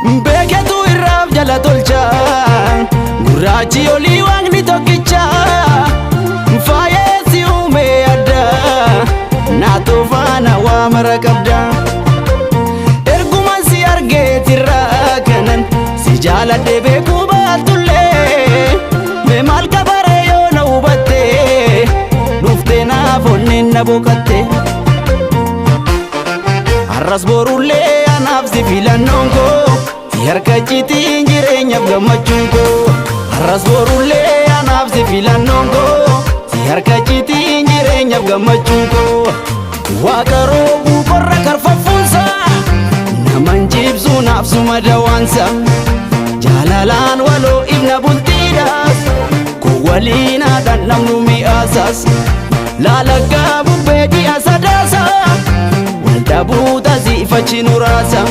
Beeketu irraaf jala tolcha, gurraachi olii waaqni tokkicha. Faayeessi uumee adda, naatoo faana waa mara qabda. Erguman si argeetirraa kanan si jaaladhe beekuu baatullee, mee maal kabaree yoo na hubatte, dhuftee naaf onneen na boqatte. Har'as borullee anaaf si filannoon koo, si harka citiin jireenyaaf gammachuun koo. Har'as borullee anaaf si filannoon koo, si harka citiin jireenyaaf gammachuun koo. Waaqa roobuu qorra karfaffuunsa, naman jibsuu naaf suma dawaansa. Jaalalaan waloo ibna bultiidhaas, kun waliin haadhaan namnu mi'aasaas. Laalaggaa bubbee ji'a sadaasa, waldhabuu tasiifachi nuraasa.